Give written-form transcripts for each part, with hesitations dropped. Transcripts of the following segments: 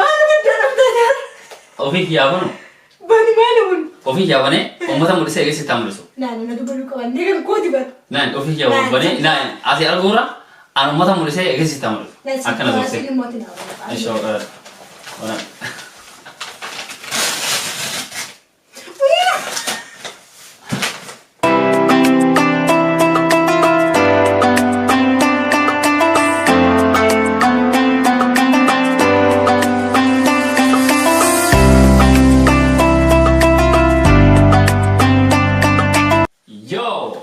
Maal guddaa dhabdee jira? Ofii kiyyaa banu. Bani maali kun? Ofii kiyyaa banee uummata mul'isee eegee sitti haa mul'isu. Naannoo na dubbaduu qaban ni kan kooti bara. Naan ofii kiyyaa banee naan asii arguurra an uummata mul'isee eegee sitti haa mul'isu. Akkana Surprise dursee. immoo ati naa godha. Ishoo banaa. Yo!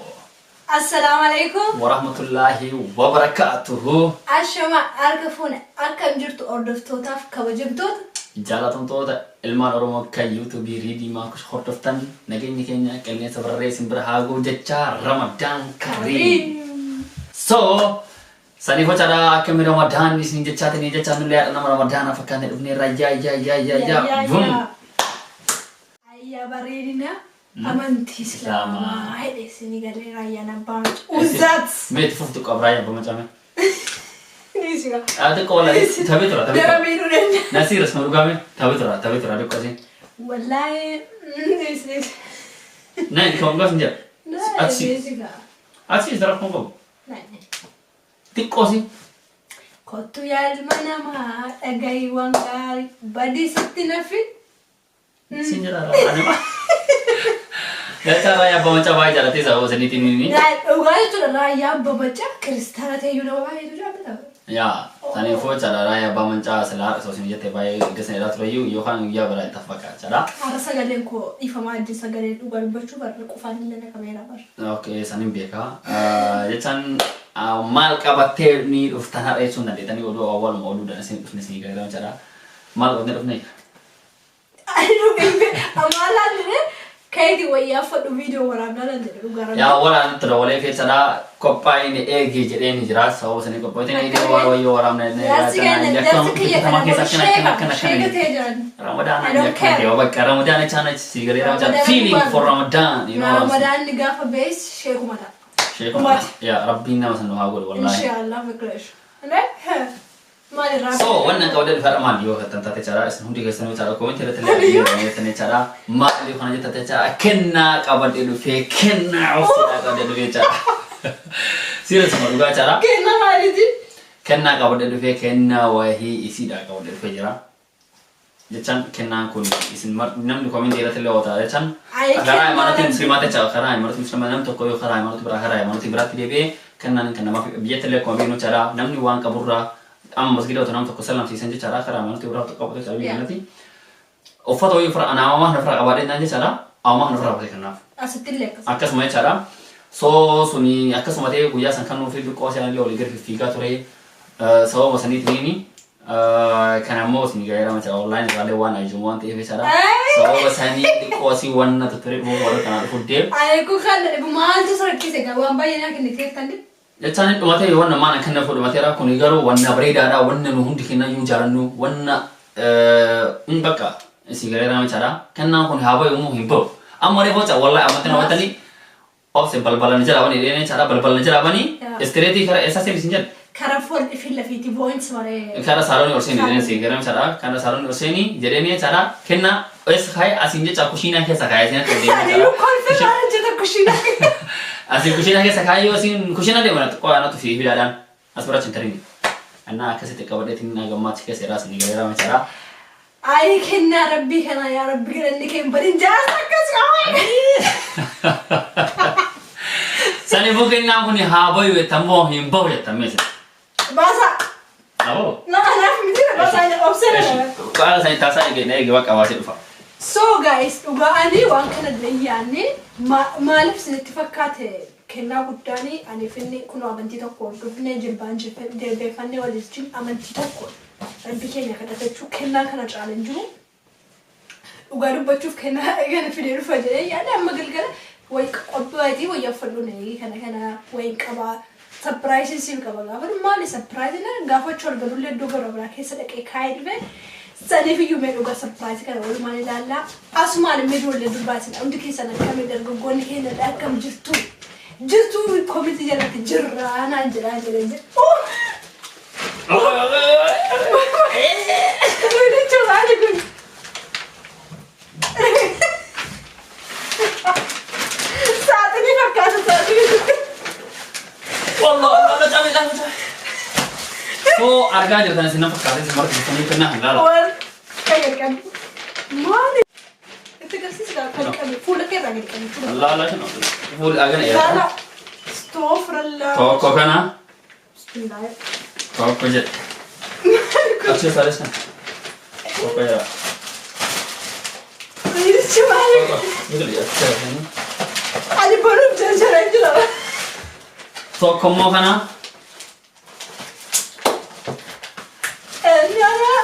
Assalaamu alaikum. Warahmatullahi wabarakatuhu. Ashama harka fuune akkam jirtu hordoftootaaf kabajamtoota. Jaalatamtoota ilmaan Oromoo kan yuutuubii Riidii Maakush hordoftan, nageenyi keenya qilleensa bararee isin bira haa ga'u jechaa, Ramadaan Kariim. So, saniif hocaadha akkami Ramadaan isin jechaatiin jechaa nullee haadha nama Ramadaana fakkaannee dhufneerra yaa yaa yaa yaa yaa bum. Ayyaa bareedina amantii Islaamaa jedhe isinii galee raayyaan abbaa macaa. Uzaat. Mee itti fuftu qabraa yaa abbaa macaame. Ni siga. Haa xiqqoo wallahi taphee tura taphee Dara tura. miidhuu danda'a. Nasiir asuma dhugaame taphee tura taphee tura xiqqoo isin. Wallaahi nis nis. Naan kan dhugaas hin jira. Achi Ni siga. achi rakkoo qabu. Xiqqoo si. Kottu yaa ilma namaa dhagahi waan gaarii badii sitti nafi. Siin jira anima. Galchaa raayyaa abbaa macaa baay'ee jaalatee sababa saniitiin inni. Dhugaa jechuudha, raayyaa abbaa macaa kiristaana ta'eyyuu nama baay'eetu jaallata. Yaa saniifuu jechaadha, raayyaa abbaa macaa silaa haadha osoo isin jette baay'ee gasa jedhaa tureyyuu yookaan guyyaa biraa itti fakkaata jechaadha. Har'a sagaleen koo dhiifamaa wajjin sagalee dhugaa dubbachuu barra qufaan illee na qabeera bara. Okay, sanin beeka. Jechaan maal qabattee ni dhuftan har'a jechuun dandeettanii oduu awwaaluma oduu isin dhufne isin galee jechaadha. Maal qabattee dhufne? Ani dhugee amaalaan jedhee kayti wayyaa uffadhu viidiyoo waraabnaa nan jedhe dhugaa rabbi. Yaa waraan tura walee keessadha qophaa'in eegi jedhee ni jira, sababa sanii qophaa'in eegi waa wayyoo waraabna jennee Jaarsi keenya jaarsi kiyya kana keessa godhu akkana akkana sheeka akkana sheeka akkana ta'ee jiran. Ramadaan I don't akkana care. ta'e bakka Ramadaan jechaan achi si galee Ramadaan Ramadaan feeling dhugaan. for Ramadan, you know what I'm saying? Ramadaanni gaafa bees sheekuma ta'a. Sheekuma Dhumaati. yaa rabbiin nama san nu haa godhu wallahi. Inshaallah fikireeshu. Maal irraa? So wannan qabadee dhufaadha maal yoo kattan taate jechaadha, isin hundi keessanuu jechaadha, comment irratti illee jettan jechaadha, maal yoo kana jettan jechaadha, kennaa qabadhee dhufee, kennaa ofsiidhaa qabadhee dhufee jechaadha. Serious ma dhugaa jechaadha. Kennaa maaliiti? Kennaa qabadhee dhufee, kennaa wahii isiidhaa qabadhee dhufee jira. Jechaan kennaan kun isin namni comment irratti illee oota jechaan Ayi, karaa kennaa hayimaanotii rabbi. musliimaa jecha karaa hayimaanotii musliimaa namni tokko yoo karaa hayimaanotii biraa karaa hayimaanotii biraatti deebi'ee kennaan kan namaaf biyyatti illee akkuma beeknu jechaadha, namni waan qaburraa amma masgida otoo nama tokko sallamsiisan jechaadha, karaa hayimaanotii biraa tokko qabatu jechaadha biyya kanatti uffata wayii ofirraa ana amamaa kana ofirraa qabaadhee naan jechaadha, amamaa kana ofirraa qabatee kennaaf. Asitti illee akkas. Akkasuma jechaadha. So suni akkasuma ta'ee guyyaa san kan nuuf xiqqoo si'an illee olii gadi fiffiigaa ture sababa saniitiin. Kan ammoo isin gaheera miti, online irraallee waan ajajamu waan ta'eef jechaadha. Sababa sanii xiqqoo asii waan na tutture dhufu warra kanaa dhufu deem. Ani kun kan na dhibu maaltu rakkise gaa waan baay'ee naa kenniteertan. Jechaan hin dhumatee wanna maan akka nafu dhumateera, kuni garuu wanna bareedaadha, wanna nu hundi kennayyuu jaalannu, wanna hin bakka isin gaheera jechaadha. Kennaan kun haa bayu immoo hin bahu. Amma reefuu jecha wallahi ammatti nama tanii obse balbala ni jala banii dheenee jechaadha, balbala ni jala banii istireetii kara eessa seen isin jedhe. Kara foon fi lafiiti boo'insi malee. Kara saalonii ol seeni jedheen siin gara jechaadha. Kara saalonii ol seeni jedheen jechaadha. Kennaa eessa kaa'e asiin jecha kushiinaa keessa kaa'e asiin akka deemu Ani iyyuu kolfee maal hojjeta kushiinaa. Asiin kushiinaa keessa kaa'e, yoo asiin kushiinaa deemu xiqqoo anatu fi fidaadhaan as bira hin tarini. Annaa akkasitti qabadheetiin gammaa achi keessa irraa isin galeera jechaadha. Ayi kennaa rabbii kana, yaa rabbi galanni kee hin badin, jaarsa akkas qaba. Saniifuu kennaan kun haa bayu jettan moo hin bahu jettan meeshaa? Baasa. Aboo. Na kanaaf miti baasaa obsee na. Qaala sanii taasaa eegee na eegee waaqa baasee dhufa. So guys, dhugaa ani waan kana illee yaanne maaliif isinitti fakkaate kennaa guddaani ani finni kun amantii tokko hordofnee jilbaan jilbeeffannee waliin amantii tokko rabbi keenya kadhatachuu kennaa kana caala hin jiru. Dhugaa dubbachuuf kennaa kana fidee dhufa jedhee yaada amma galgala wayi qophaa'eetii wayyaa uffadhu na eegi kana kana wayiin qabaa. Surprise siif qaba gaafa maali surprise na gaafa achi ol galullee iddoo gara biraa keessa dhaqee kaa'ee dhufe saniif iyyuu mee dhugaa surprise kana walumaan ilaallaa. Asumaan immoo ijoollee durbaa isin hundi keessan akkamii, dargaggoonni keenya akkam jirtu jirtu, comment jalatti jirraa naan jedhaa jedhee jedhu. Argaa jirtan isin na fakkaate isin marti jirtanii kennaa hin laala. Wal kan qabi. Maali? Itti agarsiisa kan qabi. Fuula kee irraa gadi qabi. Fuula. Laala kan fuuli agana Laala. eera. Astaghfirullah. Tokko kana Bismillah. tokko jedhe. Achi saalis kan. Tokko jedha. Riidichi maali? Tokko. Biqilii achi saalis. Ani baruuf jarjaree jira. Tokko immoo kana.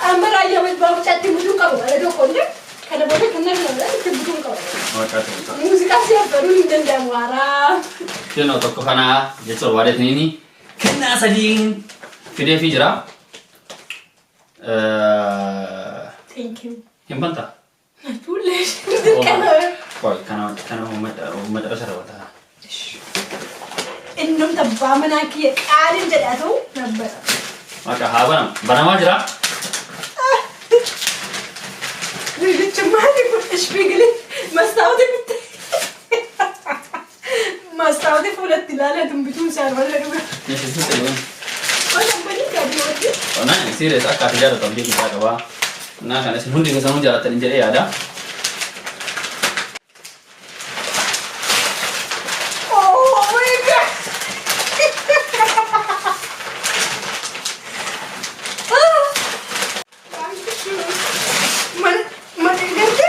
Amma raayyaa wal baafchaatti butuun qaba. Bara tokko illee kana booda kan namni nama itti butuun qaba. Waaqaa ta'u. Muuziqaa si affaruun hin danda'amu haaraa. Kennoo tokko kana jecha barbaadeetiniini kennaa sadiin fideefii jira. Thank you. Hin bantaa? Fuullee dirqama. Qoy kana kana macarasa raawwataa. Innumti abbaa manaa kiyya qaaliin jedhaa ta'u nabbata. Waaqa haa banamu. Banamaa jira. Riidichi maali kun ishpiigilii mastaawwatii bitte. Mastaawwatii fuulatti ilaalee tumbituun isaan walla dhuga. Meeshaa ta'e. Waan banii gaarii wajjin. Naan serious akka ati jaallatu abdii guddaa qabaa. Naa kana isin hundi keessanuu jaallattanii jedhee yaada. Oh my God! Ah! Mana mana garte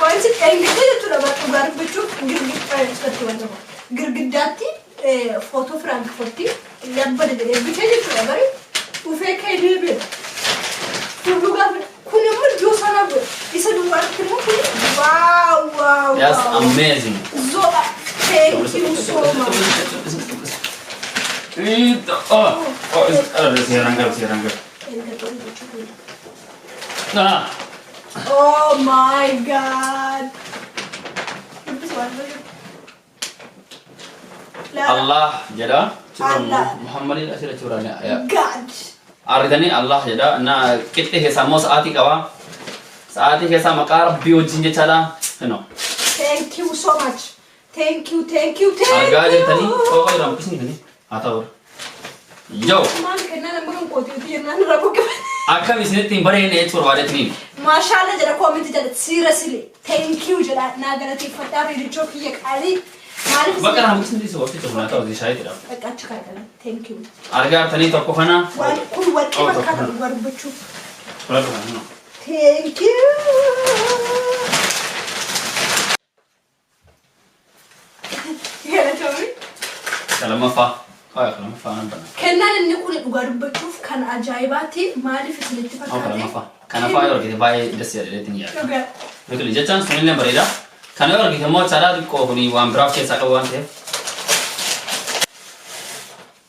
waan si dheengadde jechuudha bakka dhugaa dubbachuuf girgiddaa girgiddaatti footoo Firaankifoortii labbada jedhee bitee jechuudha bari dhufee ka'ee deebi'e. Tulluu gaafa kun immoo iddoo sanaa godhe isa duwwaatti immoo kun wow wow That's wow. amazing. Zoa, thank you so much. Oh, oh, seeraan galu, seeraan galu. Ah, Oh my God. Allah jedha. Allah. Muhammadin asirra suuraan. God. Argitanii Allah jedha. Na qixxee keessaa immoo sa'aatii qaba. Sa'aatii keessaa maqaa Rabbii wajjin jechaadha. Kunoo. Thank you so much. Thank you, thank you, thank Argaa jirtanii you. qooqa jedhamu qisni haa ta'u. Yoo Maal kennaa nama kan kooti jennaan irraa buqqifate. Akkam isinitti hin bareedne jechuu barbaadetiniin. Maashaalla jedha comment jedha seriously. Thank you jedha naa galateeffadhaa riidichoo kiyya qaalii. Maaliif Bakka naa qisni dhiisuu waqtii tokko naa ta'u shaayiidha. Bakka achi kaa'edha. Thank you. Argaa jirtanii tokko kana. Waan kun warqii Oh, tokko fakkaata kana. dhugaa dubbachuuf. Fudhadhu kana. Thank you. Galatoomii. Ka lammaffaa. Kaaya ka lammaffaa nan bana. Kennaan inni kun dhugaa dubbachuuf kan ajaa'ibaati. Maaliif isinitti Haa ka fakkaate? lammaffaa. Kana faa yoo argite baay'ee das jedheetiin yaada. Dhugaa. Biqilii jechaan sunillee bareeda. Kana yoo argite immoo caalaa xiqqoo kuni waan biraa of keessaa qabu waan ta'eef.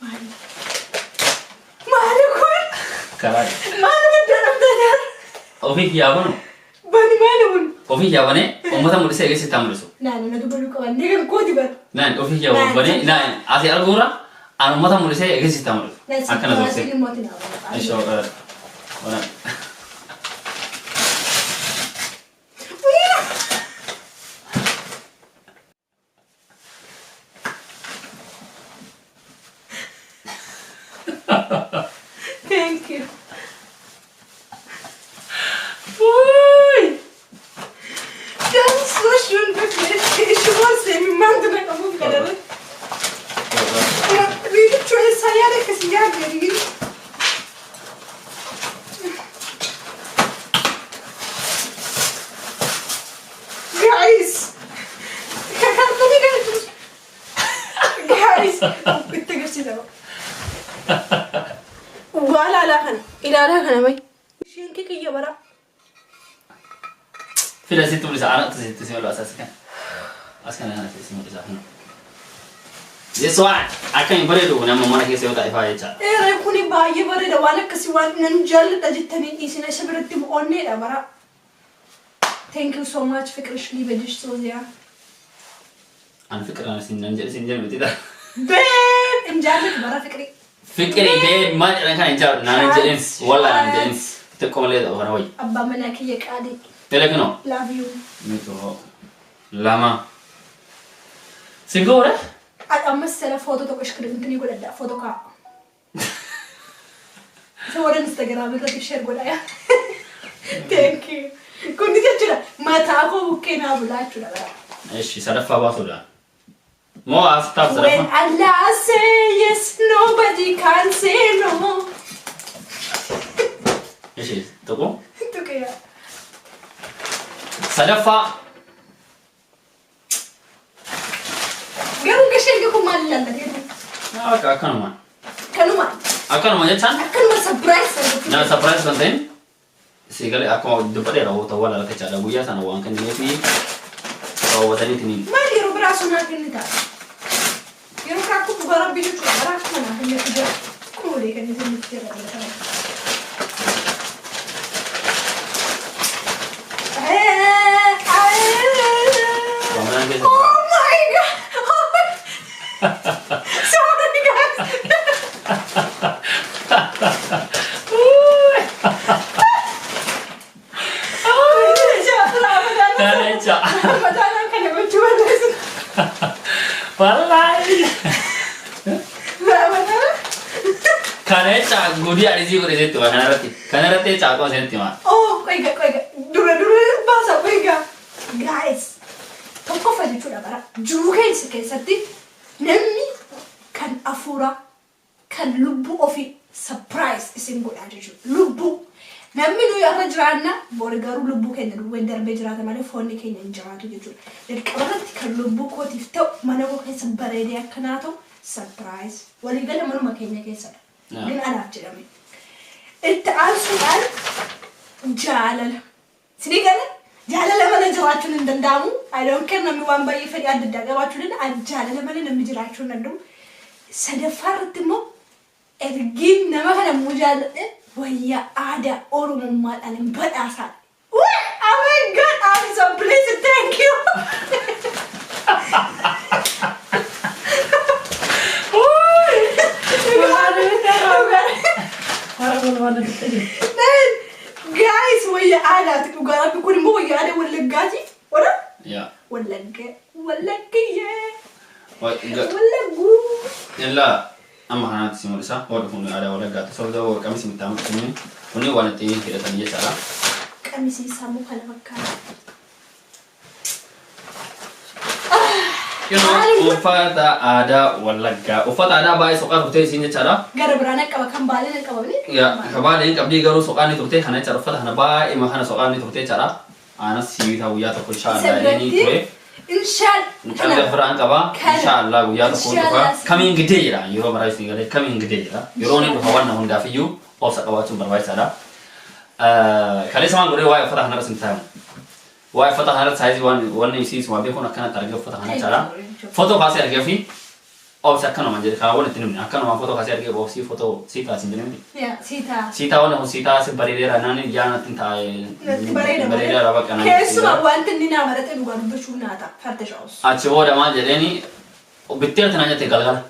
Maali? Maali kun? Karaa Maali madda dhabdee? ofii kiyyaa banu. Bani maali kun? Ofii kiyyaa banee uummata mul'isee eegee sitti mul'isu. Naannoo na dubbachuu qaban. Ni kan kooti bara. Naan ofii kiyyaa banee naan asii arguurra an uummata mul'isee eegee sitti mul'isu. Akkana Suuraa dursee. immoo tina. Ishoo wana. Thank you. Wuy! Das ist so schön, wirklich. Ich muss imimmaan qabuuf kanarratti. Riidichoo eessaa yaada akkasii yaadde riidi? Guys! Kakartanii kana jiru. Guys! Itti agarsiisa. Waa ilaalaa kana. Ilaalaa kana mai. Isheen kiyya bara. Fida sitti mul'isa. Anatu sitti si mul'isa as kana. As kana kana si mul'isa. This one akka hin bareedu kun amma mana keessa yoo taa'e faa jecha. Eeree kuni baay'ee bareeda waan akkasii waan nan jaalladha jettanii dhiisina isa biratti onneedha bara. Thank you so much, Fikr, ich liebe dich so sehr. An fiqiraan isin nan jedhe isin jedhe miti. Babe, hin jaallatu bara Fikri. Fiqiri bee maal jedhan kana hin jaalladhu naan hin jedhin wallaa naan hin jedhin xiqqoo malee ta'u kana wayyi. Abbaa manaa kiyya qaalii. Fedha kunoo. Love you. Miti lama. Sin goore? Ammas sala footoo tokko ishkiriintinii godhadha footoo kaa'a. Isa warra Instagram irratti share godhaa yaa. Thank you. Kunni jechuudha mataa koo bukkee naa bulaa jechuudha bara. Eshi, sadaffaa baasuudha. Moo aftaaf When sadaffaa? Allah say yes, nobody can say no. Eshi, tokko. Tuqeera. Sadaffaa. Garuu gasheen kun maal ilaallateetu? Akka akkanuma. Kanuma. Akkanuma jechaan. Akkanuma surprise gochuu. Nama surprise kan ta'in si galee akkuma dubbadheera ta'uu wal harkachaadha guyyaa sana waan kennineefi raawwataniitiin. Maal yeroo biraa sun naa kennita? Yeroo biraa kun dhugaa rabbii jechuudha. Bara akkuma naa kennitu jira. Akkuma walii kennitu nutti jira. Ramadaan keessa. Oh my God! Oh my. Sorry, guys. Kana jecha. Ramadaan kana gochuu barbaadu. Wallaahi. Ramadaan. Kana jecha gudii adisii godhe sitti hima kanarratti. Kanarratti jecha akkuma isinitti hima. Oh, qoiga, qoiga. Dura dura baasa, qoiga. Guys, tokkoffaa jechuudha bara. Jiruu keessa keessatti namni kan afuuraa, kan lubbuu ofii surprise isin godhaa jechuudha. Lubbuu. Namni nuyi har'a jiraanna, bori garuu lubbuu keenya duwween darbee jiraata malee foonni keenya hin jiraatu jechuudha. Jalqaba irratti kan lubbuu kootiif ta'u mana koo keessa bareedee akkanaa ta'u surprise. Waliigala manuma keenya keessadha. Gin anaaf jedhame. Itti aansuudhaan jaalala. Sinii gala jaalala malee jiraachuun hin danda'amu. I don't care, namni waan baay'ee fedhii adda addaa qabaachuu danda'a. Ani jaalala malee namni jiraachuu hin danda'u. Sadaffaa irratti immoo ergiin nama kana immoo jaalladhe wayyaa aadaa Oromummaadhaan hin badhaasaadha. Oh my God, I'm so pleased. Thank you. Guys, wayyaa aadaati dhugaa rabbi, kun immoo wayyaa aadaa Wallaggaati. Wala? Yaa. Wallagga, Wallaggayyee. Wallagguu. Illaa amma kanaatti si mul'isa. Hodhu kun aadaa Wallaggaati. Soorata qamisi itti amantu kuni waan ittiin hidhatan jechaadha. Qamisiin sammuu kana fakkaata. Uffata aadaa Wallaggaa. Uffata aadaa baay'ee soqaa turte isiin jechaadha. Gara biraan qaba, kan baalee na qabamni. Yaa, kabaalee hin qabdii, garuu soqaa ni turte kana jechaadha. Uffata kana baay'ee kana soqaa ni turte jechaadha. Anas sibiita guyyaa tokko Isa inshaallah jedhanii biratti ture. Inshaal Mucaan biraan qaba. Kana. Inshaallah guyyaa tokko dhufa. Inshallah. Kamiin gidee jedha yeroo maraa isin galee kamiin gidee jedha. Yeroo inni dhufa waan hundaaf iyyuu obsa qabaachuun barbaachisaadha. Kaleessa waan godhee waa'ee uffata kanarra sin taamu. Waa'ee uffata kanarra size waan wanni isii suma beekuun akkanatti argee uffata kana jechaadha. Footoo kaasee argee fi obsi akkanuma jedhe kaawwan itti himne, akkanuma footoo kaasee argee obsii footoo sii kaasin jedhe miti. Yaa, siitaa. Siitaa wanni kun siitaa si bareedeera naan yaa natti taa'e. Natti bareeda. Bareedeera bakka naan. Keessumaa wanti inni naa marate dhugaa dubbachuuf naa ta'a. Farda sha'us. Achi booda maal jedheeni, bitteerti naan jette galgala.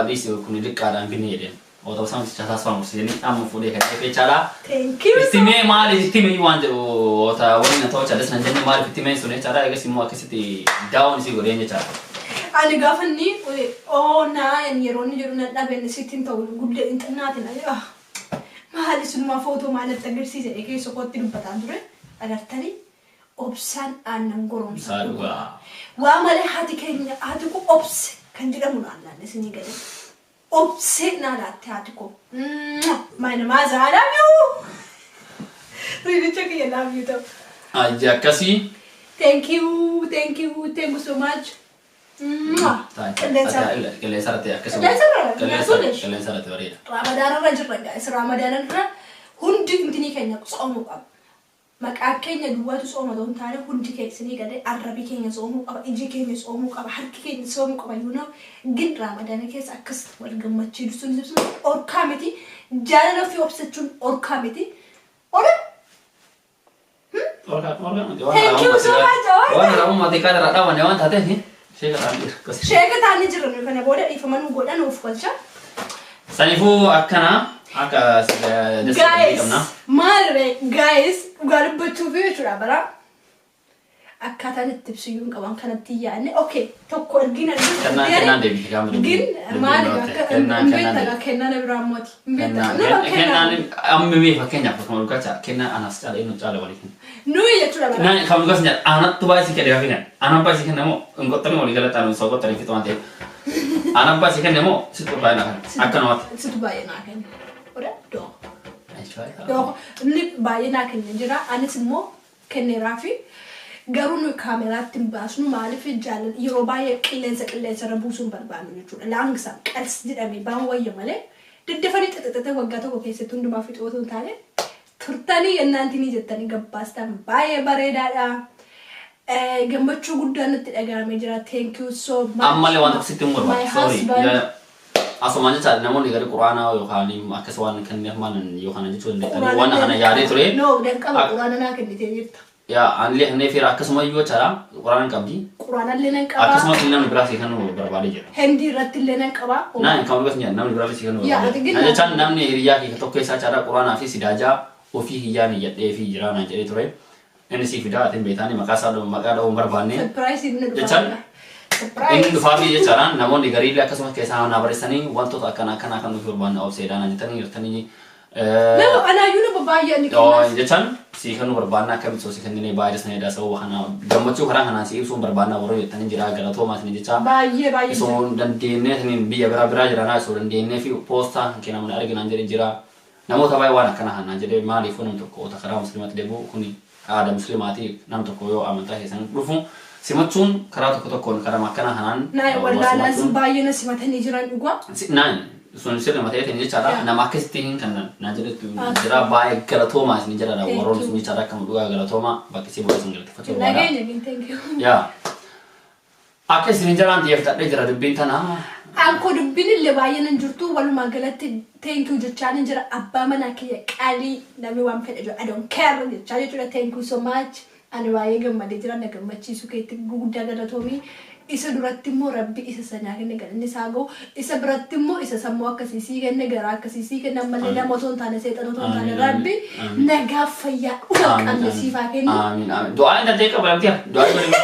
Dhiisi, kun liqqaadhaan binne jedheen. Otoo isaan taasifaa mursiisanii amma fuudhee kan ta'e jechaadha. Thank you. Itti mee maaliif itti mee waan jedhu ota wanni na ta'u chaalis nan jenne maaliif itti mee sun jechaadha. Egas immoo akkasitti daawwan isii godheen jechaadha. Ani gaafa inni oo naa yeroo inni jedhu nan dhabeen sitti hin ta'u guddaa hin xinnaatin, ah maali sunumaa footoo maalitti agarsiise keessa kootti dubbataan ture, agartanii obsaan aannan goromsa. Isaa dhugaa. Waa malee haati keenya, haati koo obse kan jedhamu naan laanne isinii galee. Obse naa laatte haati koo. My namaa, I love you. Riidicha kiyya, love you ta'u. Ajja akkasii. Thank you, thank you, thank you so much. Qilleensa. Qilleensa irratti akkasuma. Qilleensa irra, qilleensa. Qilleensa irratti bareeda. Ramadaan irra jirra, guys. Ramadaan irra hundi intinii keenya tsoomuu qaba. Maqaa keenya duwwaatu tsooma otoo hin taane hundi keessanii galee arrabii keenya tsoomuu qaba, iji keenya tsoomuu qaba, harki keenya tsoomuu qaba. Gin Raamadaana keessa akkas wal gammachiisuun ibsu orkaa miti. Jaalala ofii obsachuun orkaa miti. Ora. Thank you so much. Waan haraamummaa xiqqaa irraa dhaabane waan taateef sheeka ta'an jira. Sheeka taanii jiran kana booda dhiifama nu godhan of galcha. Saniifuu akkana akka Guys, maal ree guys, dhugaa dubbachuuf jechuudha bara. Akkaataan itti ibsiyyuu hin qaban kanatti hin yaadne. Okay, tokko ergina. Kennaan kennaan deebite gaafa Gin maali akka Kennaan hin kennaan beektan kennaan biraa mooti. Hin beektan. Nama kennaan kennaan. Amma mee fakkeenyaaf akkuma dhugacha kennaan anas caala inni caala walii kenna. Nuyi jechuudha bara. Naan kan dhugas nyaata anattu baay'ee si kenne gaafa anan baay'ee si kenne moo hin qottanii walii galata anu soo qottanii fixu waan ta'eef. Anan baay'ee si kenne moo situ baay'ee na kenne akka namatti. Situ baay'ee naa kenne. Ora doo. Doo inni baay'ee naa kenne jira. Anis immoo kenneeraa fi garuu nuyi kaameraatti hin baasnu, maaliif jaalala yeroo baay'ee qilleensa qilleensarra buusuu hin barbaannu jechuudha. Laangsa qals jedhamee baan wayya malee daddafanii xixixixee waggaa tokko keessatti hundumaa fixuu otoo hin taane turtanii yennaantinii jettanii gabbaastan baay'ee bareedaadha. Gammachuu guddaan natti dhaga'amee jira. Thank you so much. Ammallee waan tokko sitti hin My barbaadu. Sorry. husband. Asumaan jecha namoonni gari quraanaa yookaan akkas waan kenneef maal yookaan jechuu dandeettanii waan kana yaadee ture. No, danqaba quraana naa kennitee jirta. Yaa anillee kanneen feera akkasuma iyyuu jechaadha quraana qabdi. Quraanallee nan qaba. Akkasumas namni biraa si kan barbaadee jira. Hendii irratti illee nan qaba. Naan kan dhugas nyaata namni biraa si kan Yaa, ati barbaadee. gilla. Na jechaan namni hiriyaa kee tokko keessaa jechaadha quraanaa fi sidaajaa ofii hiyyaan hiyyadhee fi jiraa naan jedhee ture. Inni si fidaa atiin beektaani maqaa isaa maqaa dha'uu hin barbaanne. Surprise inni dhufa. Jechaan inni Surprise. dhufaa fi jechaadha namoonni gariillee akkasumas keessaa naa barreessanii wantoota akkana akkanaa kan nuuf barbaanne obseedhaa naan jettanii jirtanii. Nama anaayyuu nama baay'ee ani kennaaf. Jechaan si kan nu barbaanna akkamitti soo si kennine baay'ee sana sababa kana gammachuu karaa kanaan si ibsuun barbaanna warra jettanii jira galatoomaa isin jecha. Baay'ee baay'ee. Isoo dandeenyee saniin biyya biraa biraa jiranaa isoo dandeenyee fi poostaa kan kennamu arginaan jedhee jira. Namoota baay'ee waan akkana kanaan jedhee maaliif namni tokko ota karaa musliimaatti deebi'u kuni aadaa musliimaati namni tokko yoo amantaa keessan dhufu simachuun karaa tokko tokkoon karaa akkana kanaan. Naa wallaalaa baay'ee na simatanii jiran dhugaa. Naan sun sirna ta'eetiin jechaadha nama akkasitti hin kennan naan jedhetu jira baay'ee galatoomaa isin jedhadha warroon sun jechaadha akkama dhugaa galatoomaa bakki isii booda isin galateeffachuu barbaada. Nageenya gin, thank you. Yaa akka isin jalaan xiyyeeffadhee jira dubbiin tana. Anko dubbiin illee baay'ee nan jirtu, walumaa galatti thank you jechaa nan jira abbaa manaa kiyya qaalii namni waan fedhe jiru I don't care jechaa jechuudha. Thank you so much, ani baay'ee gammadee jira na gammachiisu keetti guddaa galatoomii. Isa duratti immoo rabbi isa sanaa kenne galanni isaa ga'u, isa biratti immoo isa sammuu akkasii sii kenne, garaa akkasii sii kenne, ammallee nama otoo hin taane seexana otoo hin taane rabbi nagaa fayyaa dhuma qabne siif haa kennu. Amiin amiin. Du'aan danda'e qaba lamtiya. Du'aan godhe.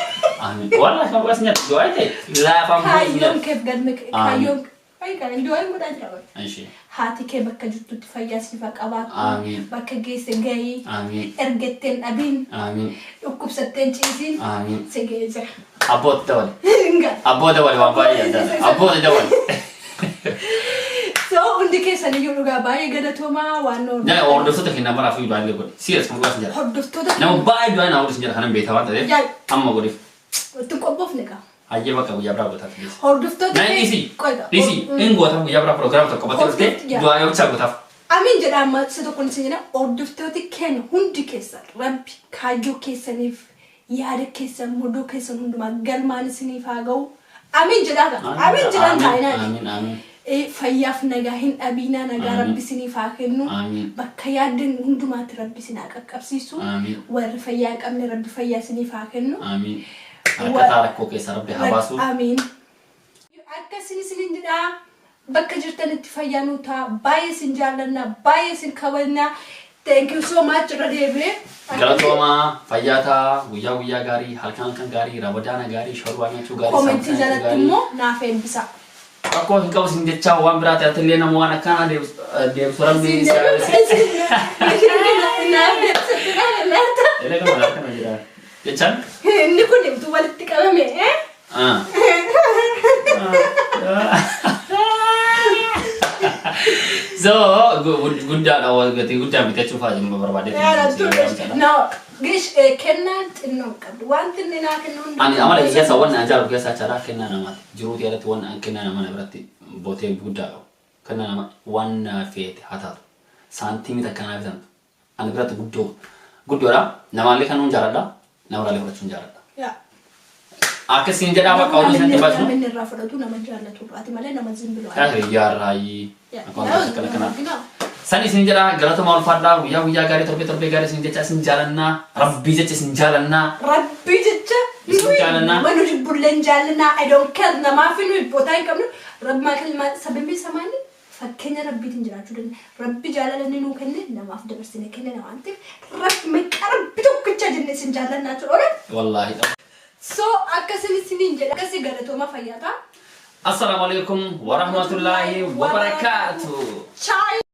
Amiin. Wallahi kan dhugaas nyaata. Du'aan ta'e laafaan bu'uus Kaayyoon nyaata. keef galme kaayyoon ay kan du'aan godhaa jira bara. Ishee. Haati kee bakka jirtutti fayyaa siif haa qabaattu. Amiin. Bakka geesse gahii. Amiin. Ergetteen dhabiin. Amiin. Dhukkubsatteen ciisiin. Amiin. Si gahee jira. Abboota dabale. Hinga. Abboota dabale waan baay'ee yaadda. Abboota dabale. So hundi keessaniyyuu dhugaa baay'ee galatoomaa waan nu Jala hordoftoota keenya maraaf du'aan illee godhe. Serious kan dhugaas nyaata. Hordoftoota Nama baay'ee du'aan naa godhe jira kanan beektaa waan ta'eef amma godheef. Itti qophoofne qaba. Hayyee bakka guyyaa biraa gootaaf dhiisi. Hordoftoota Naan dhiisi. Qoyga. Dhiisi. Inni gootaaf guyyaa biraa proogiraama tokko qabatee dhuftee du'aa yoo bichaa gootaaf. Amiin jedha amma isa tokko isin jedha hordoftooti keenya hundi keessan rabbi kaayyoo keessaniif yaada keessan muduu keessan hundumaa galmaan isiniif haa ga'u. Amiin jedhaa qaba. Amiin jedhaan taa'inaa. Amiin amiin. Fayyaaf nagaa hin dhabiinaa, nagaa Amiin. rabbi isiniif haa kennu. Amiin. Bakka yaaddan hundumaatti rabbi isin haa qaqqabsiisu. Amiin. Warri fayyaa hin qabne rabbi fayyaa isiniif haa kennu. Amiin. Rakkataa rakkoo keessa rabbi haa baasu. Amiin. Akka isin isinin jedhaa bakka jirtanitti fayyaa nuu ta'a. Baay'ee isin jaallannaa, baay'ee isin kabajnaa. Thank you so much irra deebi'ee. Galatoomaa fayyaa ta'a guyyaa guyyaa gaarii halkan halkan gaarii ramadaana gaarii shorbaa nyaachuu gaarii Koomentii saamsaa nyaachuu jalatti gaarii. immoo naaf eebbisa. Rakkoo hin qabu isin jechaa waan biraa ta'e illee nama waan akkanaa deebisu rabbi Isin naaf deebisa. Elee kana akkana jira. Jechaan? Inni kun utuu walitti qabame. Ah. So guddaadha gatii guddaa bitachuu fa'aa barbaadee. No, gish kennaan xinnoo hin qabdu. Wanti inni naa kennu hundi. Ani amala keessa wanni an jaalladhu keessaa chaadhaa kennaa namaati. Jiruutii irratti wanni an kennaa nama biratti bootee guddaa qabu. Kennaa nama waan naa feete haa taatu. Saantiimii takka naa bitamtu. Ani biratti guddoo guddoodha. Namaallee kanuun jaalladha. Namarraallee fudhachuun jaalladha. Yaa. Akkasiin jedhaa bakka oduu isinitti baasu. Namni irraa fudhatu nama jaallatu irraati malee nama zimbiloo. Yaa hiriyaarraayi. Akka wanta akkana kana. San isin jedhaa galatoomaa ulfaadhaa guyyaa guyyaa gaarii torbee torbee gaarii isin jecha isin jaalannaa rabbii jecha isin jaalannaa. Rabbii jecha Isin jaalannaa. nama nu jibbulleen jaallannaa, I don't care, namaaf nu bootaa hin qabnu rabbi maal sababni isaa maali fakkeenya rabbiitiin jiraachuu danda'a. Rabbi jaalala inni nuu kenne namaaf dabarsine kennina waan ta'eef rabbi maqaa rabbi tokkicha Jecha jenne isin jaallannaa jechuudha. Wallaahi. So akkasin isiniin jedha, akkasi galatooma, fayyaata. Assalaamu alaikum warahmatullaahi wabarakaatu. Chaayi.